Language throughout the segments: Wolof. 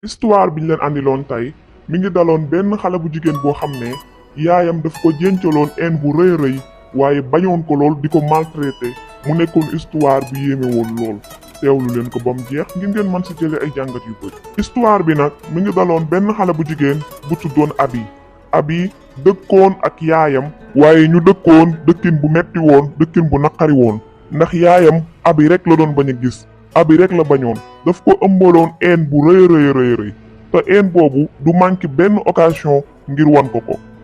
histoire biñ leen andiloon tey mi ngi daloon benn xale bu jigéen boo xam ne yaayam daf ko jéncaloon een bu rëy rëy waaye bañoon ko lool di ko maltraité mu nekkoon histoire bu yéeme woon lool teewlu leen ko ba mu jeex ngir ngeen mën si jëlee ay jàngat yu bëri. histoire bi nag mi ngi daloon benn xale bu jigéen bu tuddoon Abi dëkkoon ak yaayam waaye ñu dëkkoon dëkkin bu metti woon dëkkin bu naqari woon ndax yaayam Abi rek la doon bañ a gis. Abi rek la bañoon daf ko ëmbaloon een bu rëy te een boobu du manqué benn occasion ngir wan ko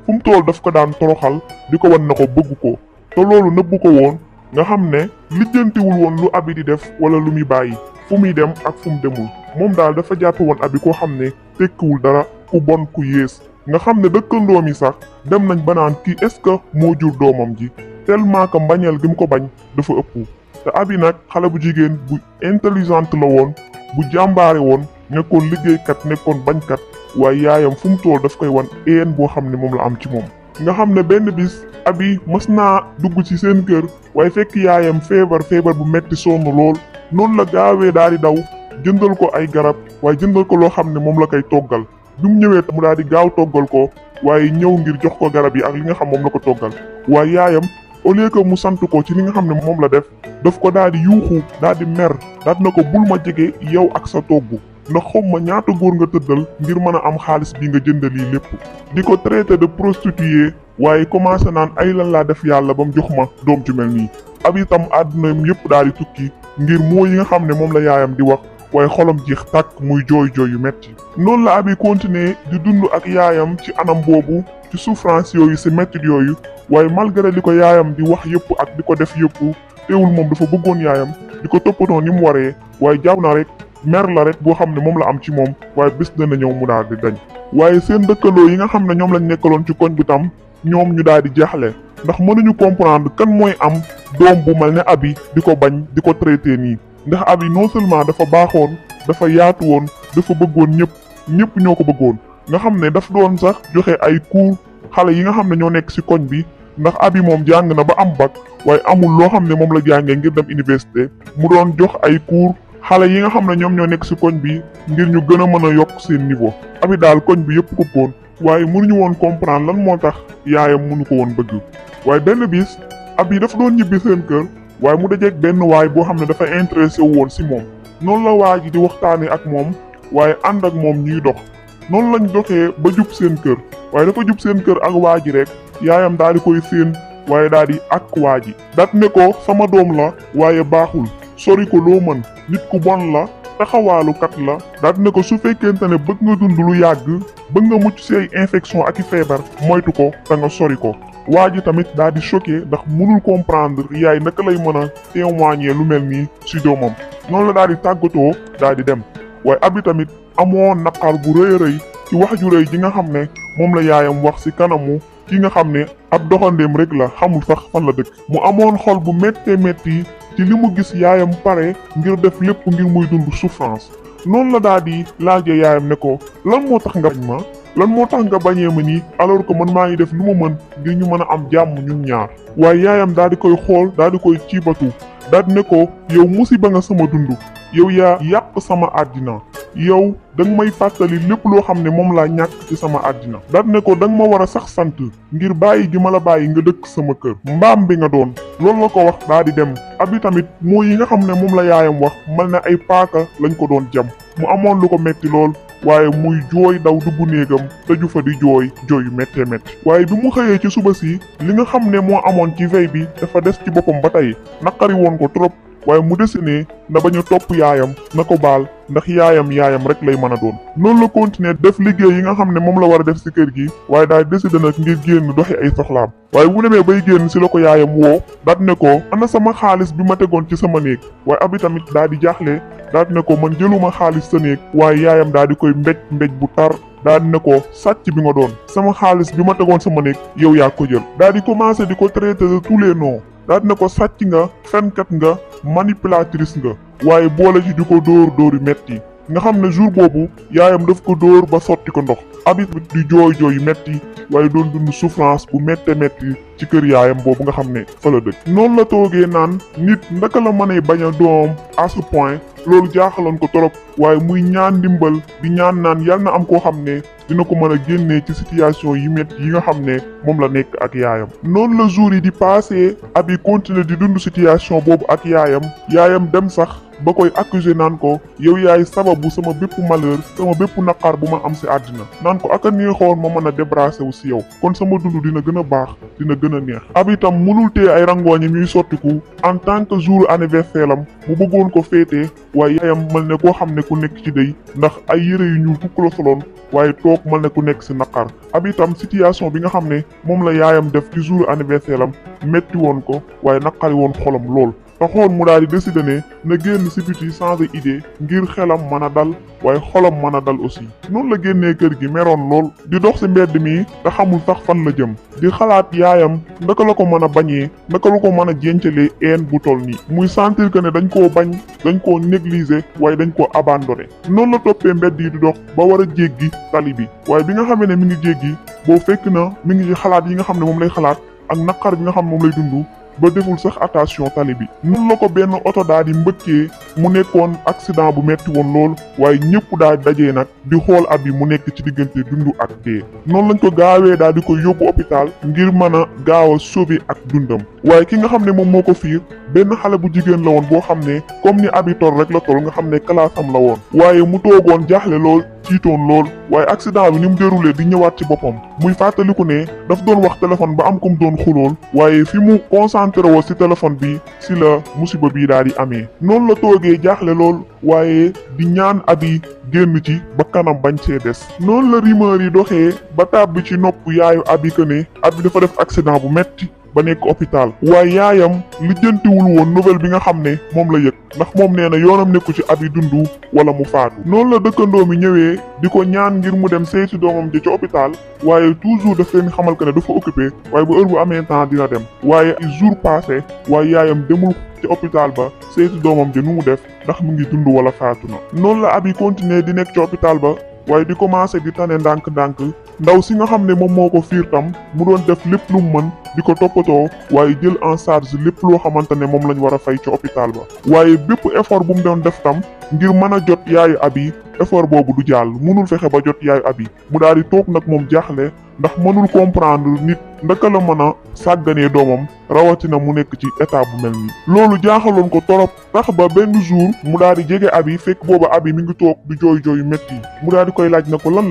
fu mu tool daf ko daan toroxal di ko wan na ko bëgg ko te loolu nëbbu ko woon nga xam ne lijjantiwul woon lu Abi di def wala lu muy bàyyi fu muy dem ak fu mu demul moom daal dafa jàppe woon Abi koo xam ne tekkiwul dara ku bon ku yées nga xam ne dëkkandoom yi sax dem nañ ba naan kii est-ce que moo jur doomam ji tellement que mbañeel gi mu ko bañ dafa ëpp. te Abi nag xale bu jigéen bu intelligente la woon bu jàmbaare woon nekkoon liggéeykat nekkoon bañkat waaye yaayam fu mu tool daf koy wan een boo xam ne moom la am ci moom. nga xam ne benn bis Abi mës naa dugg ci seen kër waaye fekk yaayam feebar bu metti sonn lool noonu la gaawee daal di daw jëndal ko ay garab waaye jëndal ko loo xam ne moom la koy toggal bi mu ñëwee mu daal di gaaw toggal ko waaye ñëw ngir jox ko garab yi ak li nga xam moom la ko toggal waaye yaayam au lieu que mu sant ko ci li nga xam ne moom la daf ko daal di yuuxu daal di mer daal na ko bul ma jege yow ak sa togg ndax xaw ma ñaata góor nga tëddal ngir mën a am xaalis bi nga jënd lii lépp di ko traité de prostituée waaye commencé naan ay lan laa def yàlla ba mu jox ma doom ju mel nii. Abi itam àdduna yëpp daal di tukki ngir moo yi nga xam ne moom la yaayam di wax waaye xolam jeex tàkk muy jooy yu metti noonu la Abi continuer di dund ak yaayam ci anam boobu ci souffrance yooyu si mettit yooyu waaye malgré li ko yaayam di wax yëpp ak di ko def yëpp teewul moom dafa bëggoon yaayam di ko toppatoo ni mu waree waaye jàpp na rek mer la rek boo xam ne moom la am ci moom waaye bés dana ñëw mu daal di dañ waaye seen dëkkandoo yi nga xam ne ñoom lañ nekkaloon ci koñ bi tam ñoom ñu daal di jaaxle ndax mënuñu comprendre kan mooy am doom bu mel ne Abi di ko bañ di ko traité nii ndax Abi non seulement dafa baaxoon dafa yaatu woon dafa bëggoon ñëpp ñoo ko bëggoon nga xam ne daf doon sax joxe ay cours xale yi nga xam ne ñoo nekk ci koñ bi ndax Abi moom jàng na ba am bac waaye amul loo xam ne moom la jàngee ngir dem université mu doon jox ay cours xale yi nga xam ne ñoom ñoo nekk ci koñ bi ngir ñu gën a mën a yokk seen niveau. Abi daal koñ bi yëpp ko bëggoon waaye mënuñu woon comprendre lan moo tax yaayam mënu ko woon bëgg waaye benn bis Abi dafa doon ñibbi seen kër waaye mu dajeeg benn waay boo xam ne dafa intéressé wu woon ci moom noonu la waa ji di waxtaanee ak moom waaye ànd ak moom ñuy dox noonu lañ doxee ba jub seen kër waaye dafa jub seen kër ak waa ji rek yaayam daal di koy séen waaye daal di ak waa ji dat ne ko sama doom la waaye baaxul sori ko loo mën nit ku bon la taxawaalukat la daal di ne ko su fekkente ne bëgg nga dund lu yàgg bëgg nga mucc ci ay infection ak i feebar moytu ko te nga sori ko waa ji tamit daal di choqué ndax mënul comprendre yaay naka lay mën a témoigner lu mel nii ci doomam noonu la daal di tàggatoo daal di dem waaye Abi tamit amoon naqar bu rëy a rëy ci wax ju rëy ji nga xam ne moom la yaayam wax ci kanamu ki nga xam ne ab doxandeem rek la xamul sax fan la dëkk mu amoon xol bu méttee métti ci li mu gis yaayam pare ngir def lépp ngir muy dund souffrance noonu la daal di laajee yaayam ne ko lan moo tax nga bañ ma lan moo tax nga bañee ma nii alors que man maa ngi def lu ma mën ngir ñu mën a am jàmm ñun ñaar waaye yaayam daal di koy xool daal di koy ciibatu daal di ne ko yow musiba nga sama dund yow yaa yàq sama àddina yow danga may fàttali lépp loo xam ne moom laa ñàkk ci sama àddina daal ne ko danga ma war a sax sant ngir bàyyi gi ma la bàyyi nga dëkk sama kër mbaam bi nga doon loolu la ko wax daal di dem Abi tamit moo yi nga xam ne moom la yaayam wax mel ne ay paaka lañ ko doon jam mu amoon lu ko metti lool waaye muy jooy daw dugg néegam tëju fa di jooy yu méttee métti waaye bi mu xëyee ci suba si li nga xam ne moo amoon ci veille bi dafa des ci boppam ba tey naqari woon ko trop waaye mu décidé na bañ a topp yaayam na ko baal ndax yaayam rek lay mën a doon noonu la continuer def liggéey yi nga xam ne moom la war a def ci kër gi waaye daal décidé nag ngir génn doxi ay soxlaam waaye bu demee bay génn ci la ko yaayam woo daat ne ko ana sama xaalis bi ma tegoon ci sama néeg waaye Abi tamit daal di jaaxle daat ne ko man jëluma xaalis sa néeg waaye yaayam daal di koy mbéj bu tar daal di ne ko sàcc bi nga doon sama xaalis bi ma tegoon sama néeg yow yaa ko jël daal di commencé di ko traiter de tous les noms daal di ne ko sàcc nga fenkat nga manipulatrice nga waaye boole ci di ko dóor yu metti nga xam ne jour boobu yaayam daf ko dóor ba sotti ko ndox Abi di jooy yu metti waaye doon dund souffrance bu métte metti ci kër yaayam boobu nga xam ne fa la dëkk. noonu la toogee naan nit ndaka la mënee bañ a doom à ce point loolu jaaxaloon ko torop waaye muy ñaan ndimbal di ñaan naan yal na am koo xam ne dina ko mën a génnee ci situation yi métti yi nga xam ne moom la nekk ak yaayam. noonu la jour yi di passé Abi continuer di dund situation boobu ak yaayam dem sax ba koy accuser naan ko yow yaay sababu sama bépp malheur sama bépp naqar bu ma am si àddina naan ko ak a neexoon ma mën a débarrasser wu si yow kon sama dund dina gën a baax dina gën a neex. Abi itam mënul tee ay rangooñam ñuy sottiku en tant que jour anniversaire am mu bëggoon ko féetee waaye yaayam mel ne koo xam ne ku nekk ci dëy ndax ay yére yu ñuul kukk la soloon waaye toog mel ne ku nekk si naqar. Abi itam situation bi nga xam ne moom la yaayam def ci jour anniversaire am metti woon ko waaye naqari woon xolam lool. taxoon mu daal di décider ne na génn si biti changer idée ngir xelam mën a dal waaye xolam mën a dal aussi. noonu la génnee kër gi meroon lool di dox si mbedd mi te xamul sax fan la jëm di xalaat yaayam naka la ko mën a bañee naka la ko mën a jéncalee een bu toll nii muy sentir que ne dañ koo bañ dañ koo négliger waaye dañ koo abandonné. noonu la toppee mbedd yi di dox ba war a jéggi tali bi waaye bi nga xamee ne mi ngi jéggi boo fekk na mi ngi ci xalaat yi nga xam ne moom lay xalaat ak naqar bi nga xam ne moom lay dund. ba deful sax attention tali bi nun la ko benn oto daal di mbëkkee mu nekkoon accident bu metti woon lool waaye ñëpp daal di dajee nag di xool Abi mu nekk ci diggante dund ak dee. noonu lañ ko gaawee daal di ko yóbbu hôpital ngir mën a gaaw a sauver ak dundam waaye ki nga xam ne moom moo ko fiir benn xale bu jigéen la woon boo xam ne comme ni Abi tol rek la tol nga xam ne classe am la woon waaye mu toogoon jaaxle lool tiitoon lool waaye accident bi ni mu déroulé di ñëwaat ci boppam muy fàttaliku ne daf doon wax téléphone ba am ko mu doon xulool waaye fi mu concentré woo ci téléphone bi ci la musiba bii daal di amee. noonu la toogee jaaxle lool waaye di ñaan Abi génn ci ba kanam bañ see des. noonu la rumeur yi doxee ba tàbbi ci nopp yaayu Abi que ne Abi dafa def accident bu metti ba nekk hôpital waaye yaayam lijjantiwul woon nouvelle bi nga xam ne moom la yëg ndax moom nee na yoonam nekku ci Abi dundu wala mu faatu. noonu la dëkkandoo mi ñëwee di ko ñaan ngir mu dem seeti doomam ji ci hôpital waaye toujours daf leen xamal que ne dafa occupé waaye bu heure bu amee temps dina dem waaye jour passé waaye yaayam demul ci hôpital ba seeti doomam ji nu mu def ndax mu ngi dund wala faatu na. noonu la Abi continuer di nekk ci hôpital ba waaye di commencé di tane ndànk-ndànk ndaw si nga xam ne moom moo ko fiir tam mu doon def lépp lu mu mën di ko toppatoo waaye jël en charge lépp loo xamante ne moom lañ war a fay ci hôpital ba waaye bépp effort bu mu doon def tam ngir mën a jot yaayu Abi effort boobu du jàll mënul fexe ba jot yaayu Abi mu daal di toog nag moom jaaxle ndax mënul comprendre nit ndaka la mën a sàgganee doomam rawatina mu nekk ci état bu mel nii. loolu jaaxaloon ko torop tax ba benn jour mu daal di jege Abi fekk booba Abi mi ngi toog di jooy métti mu daal di koy laaj na ko lan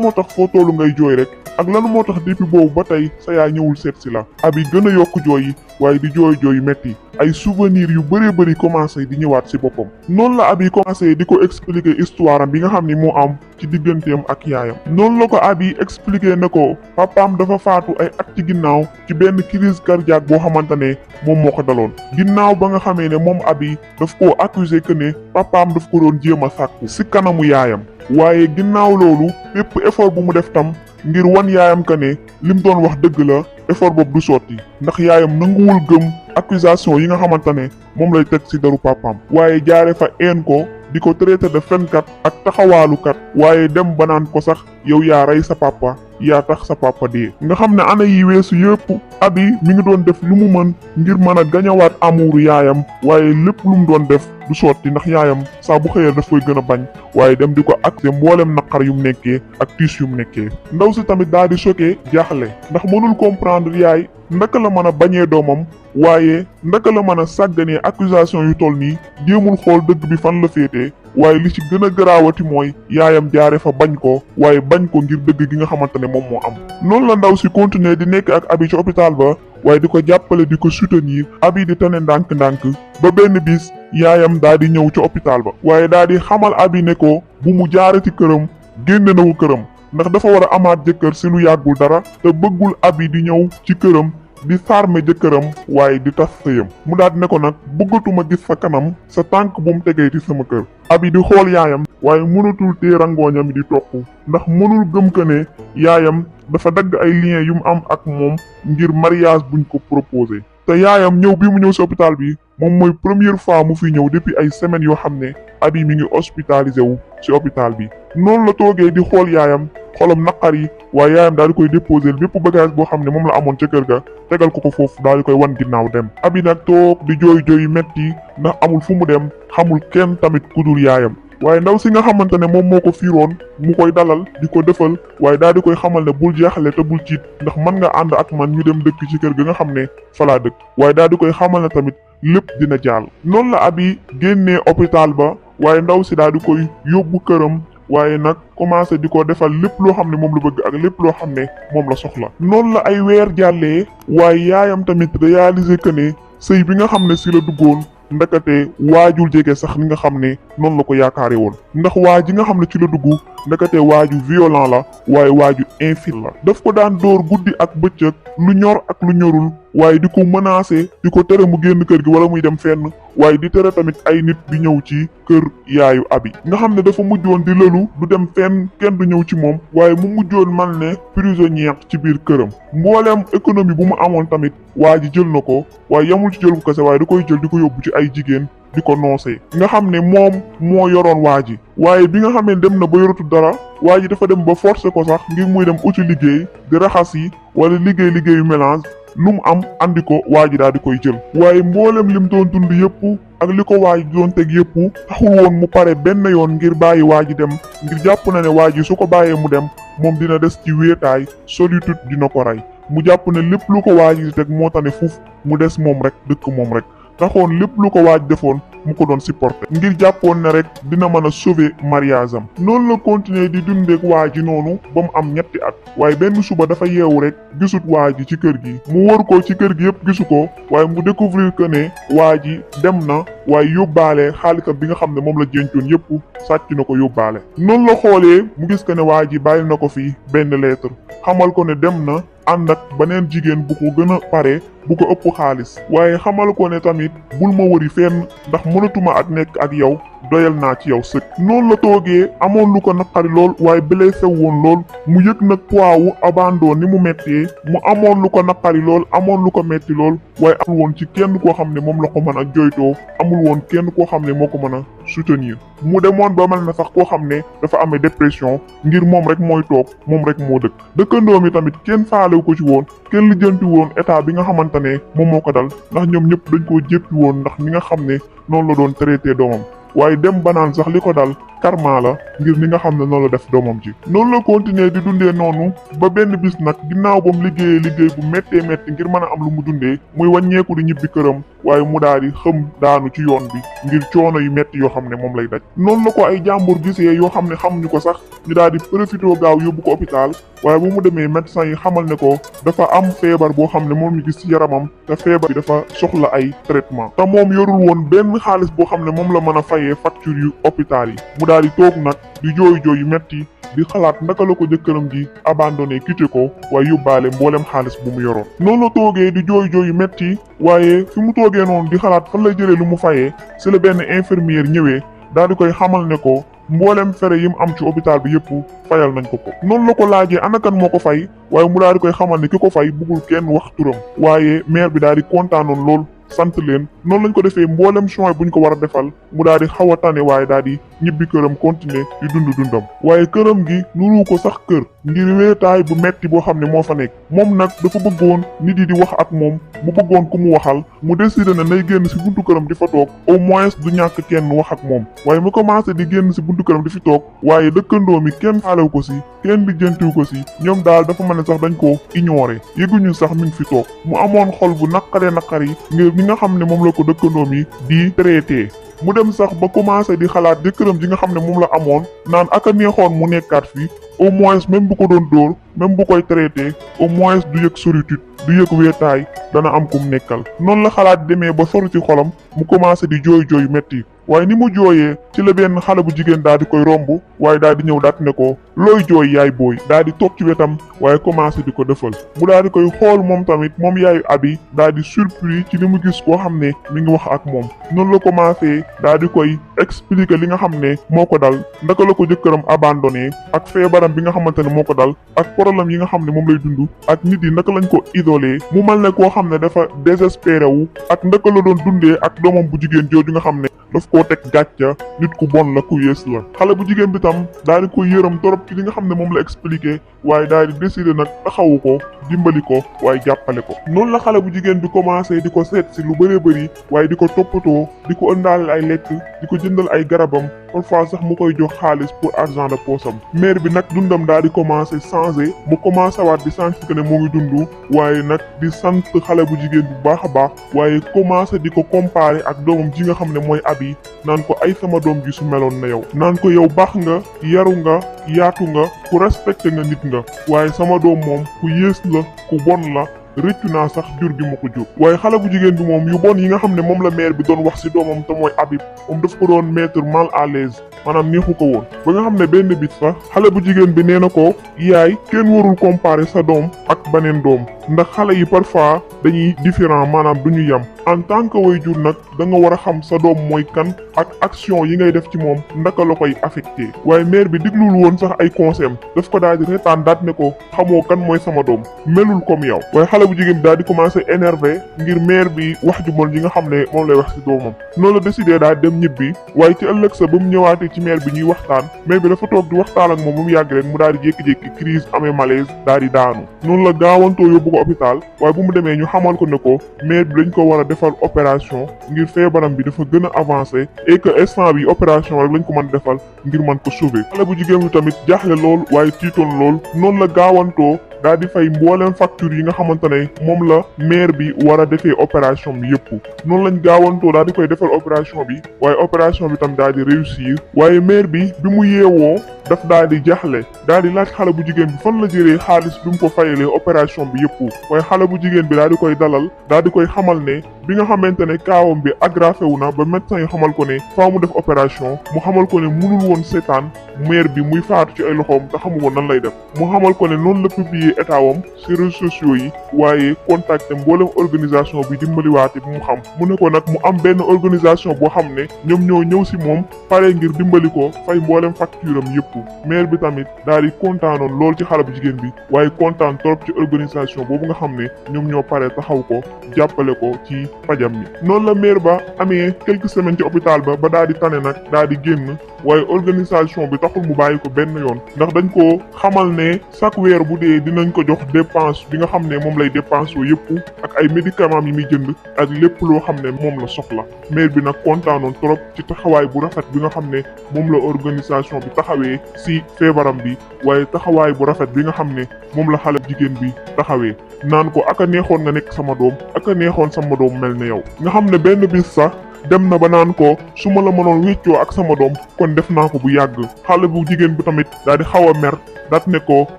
moo tax foo toolu ngay jooy rek ak lan moo tax depuis boobu ba tey sa yaay ñëwul seet si la. Abi gën a yokk jooy yi waaye di jooy métti ay souvenirs yu bëri commencé di ñëwaat ci boppam. noonu la Abi commencé di ko expliquer histoire am bi nga xam ni moo am ci digganteem ak yaayam. noonu la ko Abi expliquer ne ko papaam dafa faatu ay at ci ginnaaw ci benn crise cardiaque boo xamante ne moom moo ko daloon. ginnaaw ba nga xamee ne moom Abi daf koo accuser que ne papaam daf ko doon jéem a sàkku ci kanamu yaayam waaye ginnaaw loolu bépp effort bu mu def tam ngir wan yaayam que ne lim doon wax dëgg la effort boobu du sotti ndax yaayam nanguwul gëm accusation yi nga xamante ne moom lay teg ci deru papaam waaye jaare fa een ko di ko traité de fenkat ak taxawaalukat waaye dem ba naan ko sax yow yaa rey sa papa yaa tax sa papa dee. nga xam ne ana yi weesu yëpp Abi mi ngi doon def lu mu mën ngir mën a gañawaat amuuru yaayam waaye lépp lu mu doon def du sotti ndax yaayam saa bu xëyee daf koy gën a bañ waaye dem di ko accès mboolem naqar yu mu nekkee ak tiis yu mu nekkee. ndaw si tamit daal di choqué jaaxle ndax mënul comprendre yaay ndaka la mën a bañee doomam waaye ndaka la mën a sàgganee accusation yu toll nii jéemul xool dëgg bi fan la féetee waaye li ci gën a garaawati mooy yaayam jaare fa bañ ko waaye bañ ko ngir dëgg gi nga xamante ne moom moo am. noonu la ndaw si continuer di nekk ak Abi ci hôpital ba waaye di ko jàppale di ko soutenir Abi di tane ndànk-ndànk ba benn bis yaayam daal di ñëw ci hôpital ba waaye daal di xamal Abi ne ko bu mu jaarati këram génne na ko këram ndax dafa war a amaat jëkkër si lu yàggul dara te bëggul Abi di ñëw ci këram di sarme jëkkëram waaye di tas sëyam mu daal di ne ko nag bëggatuma gis sa kanam sa tànk bu mu tegee ci sama kër. Abi di xool yaayam waaye mënatul tee rangooñam di topp ndax mënul gëm que ne yaayam dafa dagg ay liens yu mu am ak moom ngir mariage buñ ko proposé te yaayam ñëw bi mu ñëw si hôpital bi moom mooy première fois mu fi ñëw depuis ay semaines yoo xam ne Abi mi ngi hospitalisé wu ci hôpital bi. noonu la toogee di xool yaayam xolam naqar yi waaye yaayam daal di koy déposé bépp bagage boo xam ne moom la amoon ca kër ga tegal ko foofu daal di koy wan ginnaaw dem. Abi nag toog di jooy yu metti ndax amul fu mu dem xamul kenn tamit ku dul yaayam. waaye ndaw si nga xamante ne moom moo ko fiiroon mu koy dalal di ko defal waaye daal di koy xamal ne bul jaaxle te bul tiit ndax mën nga ànd ak man ñu dem dëkk ci kër ga nga xam ne fa laa dëkk waaye daal di koy xamal ne tamit lépp dina jàll. noonu la Abi génnee hôpital ba waaye ndaw si daal di koy yóbbu këram waaye nag commencé di ko defal lépp loo xam ne moom la bëgg ak lépp loo xam ne moom la soxla. noonu la ay weer jàllee waaye yaayam tamit réaliser que ne sëy bi nga xam ne si la duggoon ndakate waajul jege sax ni nga xam ne noonu la ko yaakaare woon ndax waa ji nga xam ne ci la dugg ndakate waaju violent la waaye waaju infidèle la. daf ko daan dóor guddi ak bëccëg lu ñor ak lu ñorul waaye di ko menacer di ko tere mu génn kër gi wala muy dem fenn waaye di tere tamit ay nit di ñëw ci kër yaayu Abi nga xam ne dafa mujjoon di lëlu du dem fenn kenn du ñëw ci moom waaye mu mujjoon man ne prisonnière ci biir këram. mbooleem économie bu mu amoon tamit waa ji jël na ko waaye yamul ci jël ko kese waaye da koy jël di ko yóbbu ci ay jigéen di ko noosee nga xam ne moom moo yoroon waa ji waaye bi nga xam ne dem na ba yoratu dara waa ji dafa dem ba forcer ko sax ngir muy dem uti liggéey di raxas yi wala liggéeyu mélange lu mu am andi ko waa ji daal di koy jël. waaye mboolem lim doon dund yëpp ak li ko waa ji doon teg yëpp taxul woon mu pare benn yoon ngir bàyyi waa ji dem ngir jàpp na ne waa ji su ko bàyyee mu dem moom dina des ci wéetaay solitude dina ko rey mu jàpp ne lépp lu ko waa ji di teg moo tane fuuf mu des moom rek dëkk moom rek taxoon lépp lu ko waaj defoon mu ko doon supporter ngir jàppoon ne rek dina mën a sauver mariage am. noonu la continuer di dundeek waa ji noonu ba mu am ñetti at waaye benn suba dafa yeewu rek gisut waa ji ci kër gi mu wër ko ci kër gi yëpp gisu ko waaye mu découvrir que ne waa ji dem na waaye yóbbaale xaalisam bi nga xam ne moom la jéncoon yëpp sàcc na ko yóbbaale. noonu la xoolee mu gis que ne waa ji bàyyi na ko fii benn lettre xamal ko ne dem na ànd ak beneen jigéen bu ko gën a pare bu ko ëpp xaalis waaye xamal ko ne tamit bul ma wëri fenn ndax mënatuma ak nekk ak yow doyal naa ci yow sëkk. noonu la toogee amoon lu ko naqari lool waaye blessé woon lool mu yëg nag poids wu abandon ni mu mettee mu amoon lu ko naqari lool amoon lu ko metti lool waaye amul woon ci kenn koo xam ne moom la ko mën a joytoo amul woon kenn koo xam ne moo ko mën a soutenir mu demoon ba mel na sax koo xam ne dafa amee dépression ngir moom rek mooy toog moom rek moo dëkk. dëkkandoo mi tamit kenn faalewu ko ci woon kenn lijjanti woon état bi nga xamante ne moom moo ko dal ndax ñoom ñëpp dañ koo jéppi woon ndax ni nga xam ne noonu la doon traité doomam waaye dem ba naan sax li ko dal karma la ngir ni nga xam ne noonu la def doomam ji. noonu la continuer di dundee noonu ba benn bis nag ginnaaw ba mu liggéeyee liggéey bu méttee métti ngir mën a am lu mu dundee muy wàññeeku di ñibbi këram waaye mu daal di xëm daanu ci yoon bi ngir coono yu métti yoo xam ne moom lay daj. noonu la ko ay jàmbur gisee yoo xam ne xamuñu ko sax ñu daal di profité gaaw yóbbu ko hôpital waaye bu mu demee médecin yi xamal ne ko dafa am feebar boo xam ne moom ñu gis ci yaramam te feebar bi dafa soxla ay traitement te moom yorul woon benn xaalis boo xam ne moom la mën a fayee facture yu hôpital yi mu daal di toog nag di jooy yu metti di xalaat naka la ko jëkkëram ji abandonné quitté ko waaye yóbbaale mboolem xaalis bu mu yoroon. noonu la toogee di jooy yu metti waaye fi mu toogee noonu di xalaat fan lay jëlee lu mu fayee si la benn infirmière ñëwee daal di koy xamal ne ko mboolem fere yi mu am ci hôpital bi yëpp fayal nañ ko. noonu la ko laajee ana kan moo ko fay waaye mu daal di koy xamal ne ki ko fay bëggul kenn wax turam waaye maire bi daal di kontaanoon lool sant leen. noonu lañ ko defee mboolem soin buñ ko war a defal mu daal di xaw a tane waaye daal di ñibbi këram continuer di dundam waaye këram gi nuru ko sax kër ngir wéetaay bu metti boo xam ne moo fa nekk. moom nag dafa bëggoon nit yi di wax ak moom mu bëggoon ku mu waxal mu décidé na nay génn si buntu këram di fa toog au moins du ñàkk kenn wax ak moom waaye mu commencé di génn si buntu këram di fi toog waaye dëkkandoo mi kenn faalew ko si kenn lijjantiw ko si ñoom daal dafa mel ne sax dañ ko ignoré yëguñu sax mi ngi fi toog mu amoon xol bu naqari ngir ni nga xam ne moom la ko dëkkandoo mi di traité. mu dem sax ba commencé di xalaat jëkkëram ji nga xam ne moom la amoon naan aka neexoon mu nekkaat fi au moins même bu ko doon dóor même bu koy traité au moins du yëg solitude du yëg wéetaay dana am kum nekkal. noonu la xalaat demee ba sori ci xolam mu commencé di jooy metti waaye ni mu jooyee ci la benn xale bu jigéen daal di koy romb waaye daal di ñëw daat ne ko looy jooy yaay booy daal di toog ci wetam waaye commencé di ko defal mu daal di koy xool moom tamit moom yaayu Abi daal di surpris ci li mu gis koo xam ne mi ngi wax ak moom. noonu la commencé daal di koy expliquer li nga xam ne moo ko dal ndaka la ko jëkkëram abandonné ak feebaram bi nga xamante ne moo ko dal ak problème yi nga xam ne moom lay dund ak nit yi naka lañ ko isolé mu mel ne koo xam ne dafa désespéré wu ak ndaka la doon dundee ak doomam bu jigéen jooju nga xam ne daf koo teg gàcca nit ku bon la ku yées la. xale bu jigéen bi tam daal di koy yërëm torop ci li nga xam ne moom la expliqué waaye daal di décider nag taxawu ko dimbali ko waaye jàppale ko. noonu la xale bu jigéen bi commencé di ko seet si lu bëree bëri waaye di ko toppatoo di ko ëndaale ay lekk di ko jëndal ay garabam parfois sax mu koy jox xaalis pour argent de poche am. mère bi nag dundam daal di commencé changé mu commencé waat di sentir que ne moo ngi dund waaye nag di sant xale bu jigéen bu baax a baax waaye commencé di ko comparer ak doomam ji nga xam ne mooy Abi naan ko ay sama doom ji su meloon na yow naan ko yow baax nga yaru nga yaatu nga ku respecté nga nit nga waaye sama doom moom ku yées la ku bon la rëccu naa sax jur gi ma ko jur. waaye xale bu jigéen bi moom yu bon yi nga xam ne moom la mère bi doon wax ci doomam te mooy Habib moom daf ko doon mettre mal à l'aise maanaam neexu ko woon ba nga xam ne benn bit sax xale bu jigéen bi nee na ko yaay kenn warul comparer sa doom ak beneen doom ndax xale yi parfois dañuy différent maanaam du ñu yem en tant que waajur nag da nga war a xam sa doom mooy kan ak action yi ngay def ci moom ndaka la koy affecté waaye mère bi diglul woon sax ay conseils daf ko daal di reetaan daat ne ko xamoo kan mooy sama doom melul comme yow waaye xale bu jigéen bi daal di commencé énervé ngir mère bi wax ju bon yi nga xam ne moom lay wax ci doomam noonu la décidé daal dem ñibbi waaye ci ëllëg sa ba mu ñëwaatee ci mère bi ñuy waxtaan mère bi dafa toog di waxtaan ak moom ba mu yàgg rek mu daal di jékki-jékki crise amee malaise daal di daanu noonu la gaawantoo yóbbu ko hôpital waaye bu mu demee ñu xamal ko ne ko mère bi dañ ko war a defal opération ngir feebaram bi dafa gën a avancé et que instant bi opération rek lañ ko mën defal ngir mën ko sauver xale bu jigéen bi tamit jaaxle lool waaye tiitoon lool noonu la gaawantoo daal di fay mbooleem facture yi nga xamante ne moom la mère bi war a defee opération bi yëpp noonu lañ gaawantoo daal di koy defal opération bi waaye opération bi tam daal di réussir waaye mère bi mu yeewoo daf daal di jaaxle daal di laaj xale bu jigéen bi fan la jëlee xaalis bi mu ko fayalee opération bi yëpp waaye xale bu jigéen bi daal di koy dalal daal di koy xamal ne bi nga xamante ne kaawam bi aggravé wu na ba médecin yi xamal ko ne faa mu def opération mu xamal ko ne mënul woon seetaan mère bi muy faatu ci ay loxoom te xamu woon nan lay def mu xamal ko ne noonu la publier état wam ci réseaux sociaux yi waaye contacté mboolem organisation bi dimbaliwaate bi mu xam mu ne ko nag mu am benn organisation boo xam ne ñoom ñoo ñëw si moom pare ngir dimbali ko fay mboolem facture am yëpp mère bi tamit daal di kontaanoon lool ci xale bu jigéen bi waaye kontaan trop ci organisation boobu nga xam ne ñoom ñoo pare taxaw ko jàppale ko ci fajam mi noonu la mère ba amee quelques semaines ci hôpital ba daal di tane nag daal di génn waaye organisation bi taxul mu bàyyi ko benn yoon ndax dañ ko xamal ne chaque weer bu dee dinañ ko jox dépense bi nga xam ne moom lay dépense oo yëpp ak ay médicaments yi muy jënd ak lépp loo xam ne moom la soxla mère bi nag kontaanoon trop ci taxawaay bu rafet bi nga xam ne moom la organisation bi taxawee si feebaram bi waaye taxawaay bu rafet bi nga xam ne moom la xale jigéen bi taxawee naan ko aka neexoon nga nekk sama doom aka neexoon sama doom mel ne yow nga xam ne benn bis sax dem na ba naan ko su ma la mënoon wéccoo ak sama doom kon def naa ko bu yàgg xale bu jigéen bi tamit daal di xaw a mer daat ne ko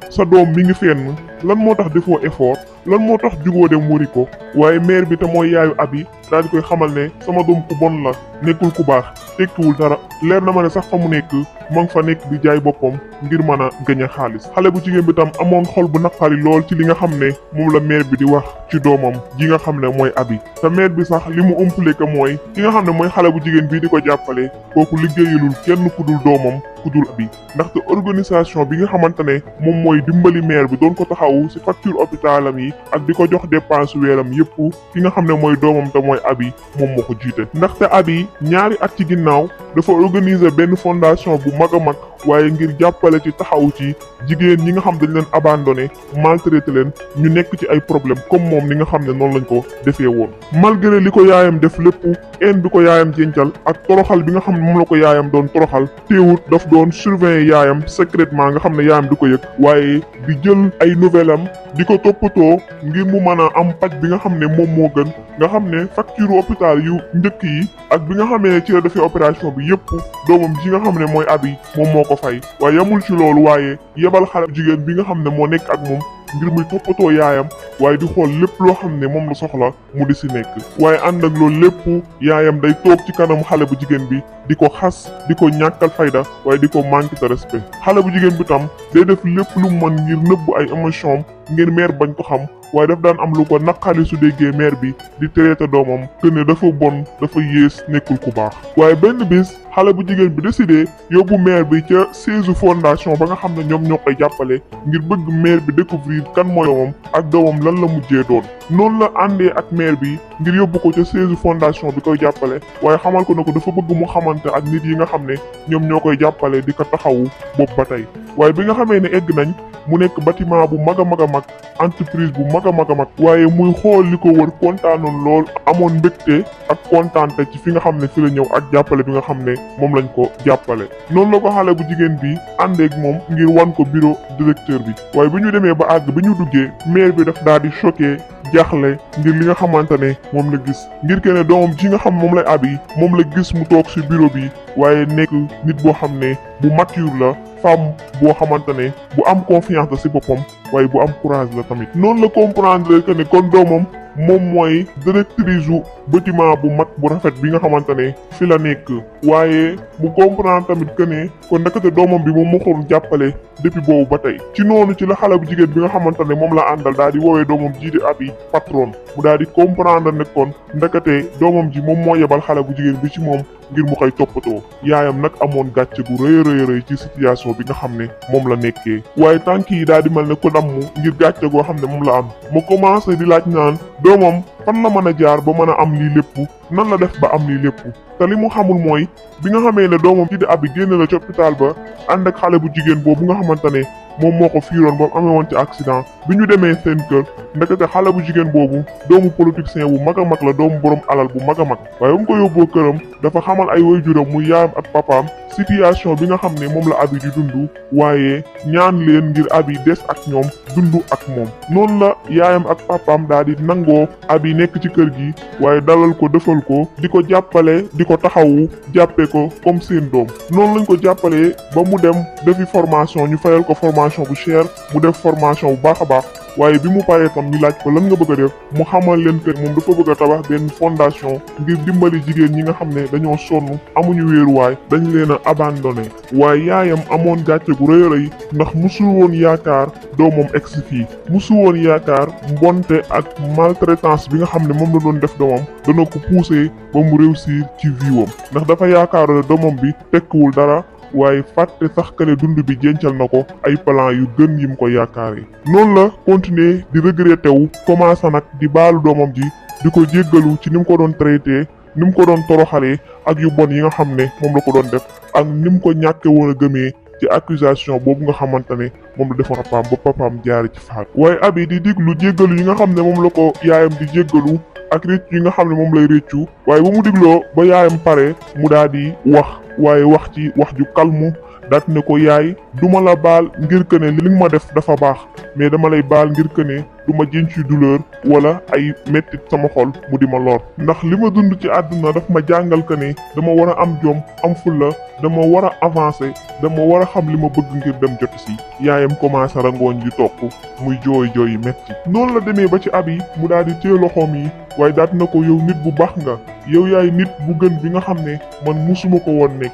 sa doom mi ngi fenn lan moo tax defoo effort lan moo tax jugoo dem wari ko waaye mère bi te mooy yaayu Abi daal di koy xamal ne sama doom ku bon la nekkul ku baax tekkiwul dara leer na ma ne sax fa mu nekk ma ngi fa nekk di jaay boppam ngir mën a gëñ xaalis xale bu jigéen bi tam amoon xol bu naqari lool ci li nga xam ne moom la mère bi di wax ci doomam ji nga xam ne mooy Abi te mère bi sax li mu umpale que mooy ki nga xam ne mooy xale bu jigéen bii di ko jàppale kooku liggéeyalul kenn ku dul doomam ku dul Abi ndaxte organisation bi nga xamante ne moom mooy dimbali mère bi doon ko taxawu ci facture hôpitalam yi ak di ko jox dépense weeram yépp ki nga xam ne mooy doomam te mooy Abi moom moo ko jiite ndaxte Abi ñaari at ci ginnaaw dafa organiser benn fondation bu mag a mag waaye ngir jàppale ci taxaw ci jigéen ñi nga xam dañ leen abandonné maltraité leen ñu nekk ci ay problème comme moom ni nga xam ne noonu lañ ko defee woon malgré li ko yaayam def lépp en bi ko yaayam jencal ak toroxal bi nga xam ne moom la ko yaayam doon toroxal teewut daf doon surveiller yaayam secrètement nga xam ne yaayam du ko yëg waaye di jël ay nouvelle am di ko toppatoo ngir mu mën a am paj bi nga xam ne moom moo gën nga xam ne facture hôpital yu njëkk yi ak bi nga xamee ci la defee opération bi yépp doomam ji nga xam ne mooy Abi moom moo ko fay waaye yamul ci loolu waaye yebal xale jigéen bi nga xam ne moo nekk ak moom ngir muy toppatoo yaayam waaye di xool lépp loo xam ne moom la soxla mu di si nekk waaye ànd ak loolu lépp yaayam day toog ci kanam xale bu jigéen bi di ko xas di ko ñàkkal fayda waaye di ko manque de respect xale bu jigéen bi tam day def lépp lu mën ngir nëbb ay émotion ngir mère bañ ko xam waaye daf daan am lu ko naqari su déggee mère bi di traité doomam que ne dafa bon dafa yées nekkul ku baax waaye benn bis xale bu jigéen bi décidé yóbbu mère bi ca siège fondation ba nga xam ne ñoom ñoo koy jàppale ngir bëgg mère bi découvrir kan mooy doomam ak doomam lan la mujjee doon. noonu la àndee ak mère bi ngir yóbbu ko ca siège fondation bi koy jàppale waaye xamal ko ne ko dafa bëgg mu xamante ak nit yi nga xam ne ñoom ñoo koy jàppale di ko taxawu boobu ba tey. waaye bi nga xamee ne egg nañ mu nekk bâtiment bu mag a mag a mag entreprise bu mag a mag a mag waaye muy xool li ko wër kontaanoon lool amoon mbégte ak kontaante ci fi nga xam ne fi la ñëw ak jàppale bi nga xam ne moom lañ ko jàppale. noonu la ko xale bu jigéen bi àndeek moom ngir wan ko bureau directeur bi waaye bi ñu demee ba àgg bi ñu duggee maire bi daf daal di choqué jaaxle ngir li nga xamante ne moom la gis ngir ke ne doomam ji nga xam moom lay abi moom la gis mu toog ci bureau bi waaye nekk nit boo xam ne bu mature la femme boo xamante ne bu am confiance la ci boppam waaye bu am courage la tamit. noonu la comprendre que ne kon doomam moom mooy directrice u bâtiment bu mag bu rafet bi nga xamante ne fi la nekk waaye mu comprendre tamit que ne kon ndekete doomam bi moom moo ko doon jàppale depuis boobu ba tey. ci noonu ci la xale bu jigéen bi nga xamante ne moom la àndal daal di woowee doomam ji di abi patron mu daal di comprendre ne kon ndekete doomam ji moom moo yebal xale bu jigéen bi ci moom ngir mu koy toppatoo. yaayam nag amoon gàcce gu rëy ci situation bi nga xam ne moom la nekkee waaye tànk yi daal di mel ne ko damm ngir gàcce goo xam ne moom la am mu commencé di laaj naan doomam fan la mën a jaar ba mën a am lii lépp nan la def ba am lii lépp te li mu xamul mooy bi nga xamee ne doomam ji di abi génn la ci hôpital ba ànd ak xale bu jigéen boobu nga xamante ne moom moo ko fiiroon ba mu amee woon ci accident bi ñu demee seen kër ndekete xale bu jigéen boobu doomu politicien bu mag a mag la doomu borom alal bu mag a mag waaye bu mu ko yóbboo këram dafa xamal ay waajuram muy yaayam ak papaam situation bi nga xam ne moom la abi di dund waaye ñaan leen ngir abi des ak ñoom dund ak moom. noonu la yaayam ak papaam daal di nangoo abi nekk ci kër gi waaye dalal ko defal ko di ko jàppale di ko taxawu jàppee ko comme seen doom. noonu lañ ko jàppalee ba mu dem defi formation ñu fayal ko formation bu cher mu def formation bu baax a baax waaye bi mu paree tam ñu laaj ko lan nga bëgg a def mu xamal leen que moom dafa bëgg a tabax benn fondation ngir dimbali jigéen ñi nga xam ne dañoo sonn amuñu wéeruwaay dañ leen a abandonné. waaye yaayam amoon gàcce gu rëy a rëy ndax musul woon yaakaar doomam egsi fii musul woon yaakaar mbonte ak maltraitance bi nga xam ne moom la doon def doomam dana ko pousser ba mu réussir ci viwam ndax dafa yaakaar ne doomam bi tekkiwul dara. waaye fàtte sax kale dund bi jencal na ko ay plan yu gën yi mu ko yaakaaree. noonu la continuer di regretter wu commencé nag di baalu doomam ji di ko jéggalu ci ni mu ko doon traité ni mu ko doon toroxalee ak yu bon yi nga xam ne moom la ko doon def ak ni mu ko ñàkke woon a gëmee ci accusation boobu nga xamante ne moom la defoon papaam ba papaam jaare ci faat. waaye abi di diglu jéggalu yi nga xam ne moom la ko yaayam di jéggalu ak réccu yi nga xam ne moom lay réccu waaye ba mu digloo ba yaayam pare mu daal di wax waaye wax ci wax ju kalmu daat ne ko yaay duma la baal ngir que ne li nga ma def dafa baax mais dama lay baal ngir que ne du ma jën ci douleur wala ay mettit sama xol mu di ma lor ndax li ma dund ci àdduna daf ma jàngal que ne dama war a am jom am fulla dama war a avancer dama war a xam li ma bëgg ngir dem jot si. yaayam commencé rangooñ di topp muy jooy yi metti. noonu la demee ba ci abi mu daal di téye loxoom yi waaye daat na ko yow nit bu baax nga yow yaay nit bu gën bi nga xam ne man musuma ko woon nekk.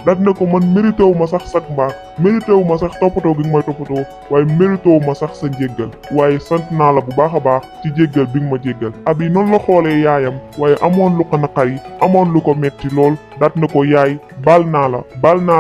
daat na ko man mérité wu ma sax sak mbaax mérité wu ma sax toppatoo gi nga may toppatoo waaye mérité wu ma sax sa njéggal waaye sant naa la bu baax a baax ci jéggal bi nga ma jéggal. abi noonu la xoolee yaayam waaye amoon lu ko naqari amoon lu ko metti lool daat na ko yaay baal naa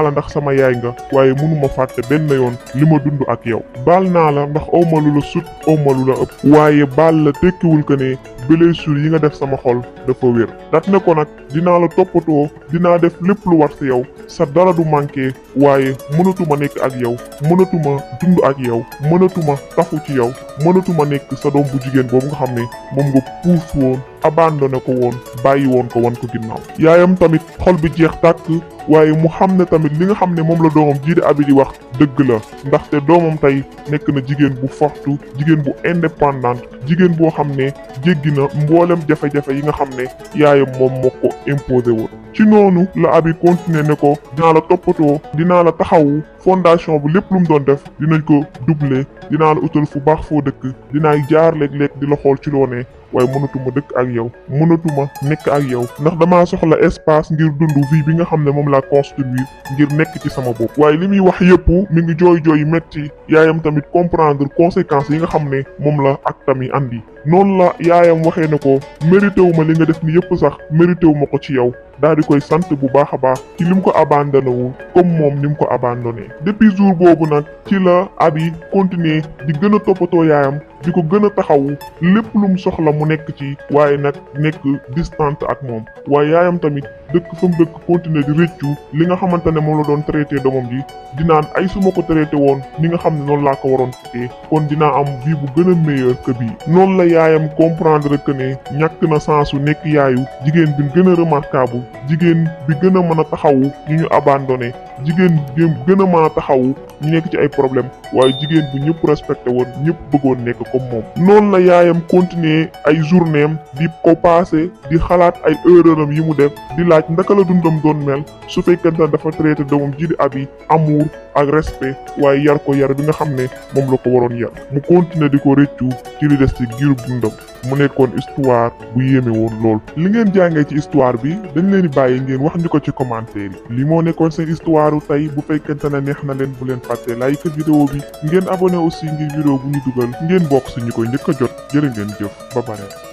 la ndax sama yaay nga waaye mënuma fàtte benn yoon li ma dund ak yow. baal naa la ndax awma lu la sut awma lu la ëpp waaye baal la tekkiwul que ne blessure yi nga def sama xol dafa wér. daat na ko nag dinaa la toppatoo dinaa def lépp lu war ci yow sa dara du manqué waaye mënatuma nekk ak yow mënatuma dund ak yow mënatuma tafu ci yow mënatuma nekk sa doom bu jigéen boobu nga xam ne moom nga puus woon abandonné ko woon bàyyi woon ko wan ko ginnaaw. yaayam tamit xol bi jeex tàkk waaye mu xam ne tamit li nga xam ne moom la doomam jii di abi di wax dëgg la ndaxte doomam tey nekk na jigéen bu fortu jigéen bu indépendante jigéen boo xam ne jéggi na mboolem jafe-jafe yi nga xam ne yaayam moom moo ko imposé woon. ci noonu la abi continuer ne ko dinaa la toppatoo dinaa la taxawu fondation bu lépp lu mu doon def dinañ ko doubler dinaa la utal fu baax foo dëkk dinaay jaar léeg-léeg di la xool ci loo ne waaye mënatuma dëkk ak yow mënatuma nekk ak yow ndax damaa soxla espace ngir dund vie bi nga xam ne moom laa construire ngir nekk ci sama bopp. waaye li muy wax yëpp mi ngi jooy metti yaayam tamit comprendre conséquences yi nga xam ne moom la ak tamit andi noonu la yaayam waxee ne ko mérité wu ma li nga def ni yëpp sax mérité wu ma ko ci yow daal di koy sant bu baax a baax ci lim ko abandonné wul comme moom ni mu ko abandonné. depuis jour boobu nag ci la Abi continuer di gën a toppatoo yaayam di ko gën a taxawu lépp lu mu soxla mu nekk ci waaye nag nekk distante ak moom waaye yaayam tamit dëkk fa mu dëkk continuer di rëccu li nga xamante ne moom la doon traité doomam ji di naan ay su ma ko traité woon ni nga xam ne noonu laa ko waroon traité kon dinaa am vie bu gën a meilleur que bii. noonu la yaayam comprendre que ne ñàkk na sensu nekk yaayu jigéen bi gën a remarquable jigéen bi gën a mën a taxawu ñu abandonné jigéen bi gën a mën a taxawu ñu nekk ci ay problème waaye jigéen bi ñëpp respecté woon ñëpp bëggoon nekk comme moom. noonu la yaayam continuer ay journée am di ko passé di xalaat ay erreuram yi mu def di laaj ndaka la dundam doon mel su fekkente ne dafa traité doomam ji di Abi amour ak respect waaye yar ko yar bi nga xam ne moom la ko waroon yar mu continuer di ko rëccu ci li des ci giirub dundam mu nekkoon histoire bu yéeme woon lool. li ngeen jàngee ci histoire bi dañ leen di bàyyi ngeen wax ñu ko ci commentaire yi li moo nekkoon seen histoire tey bu fekkente ne neex na leen bu leen fàtte like vidéo bi ngeen abonné aussi ngir vidéo bu ñu dugal ngeen bokk si ñu koy njëkk a jot jërë ngeen jëf ba pare.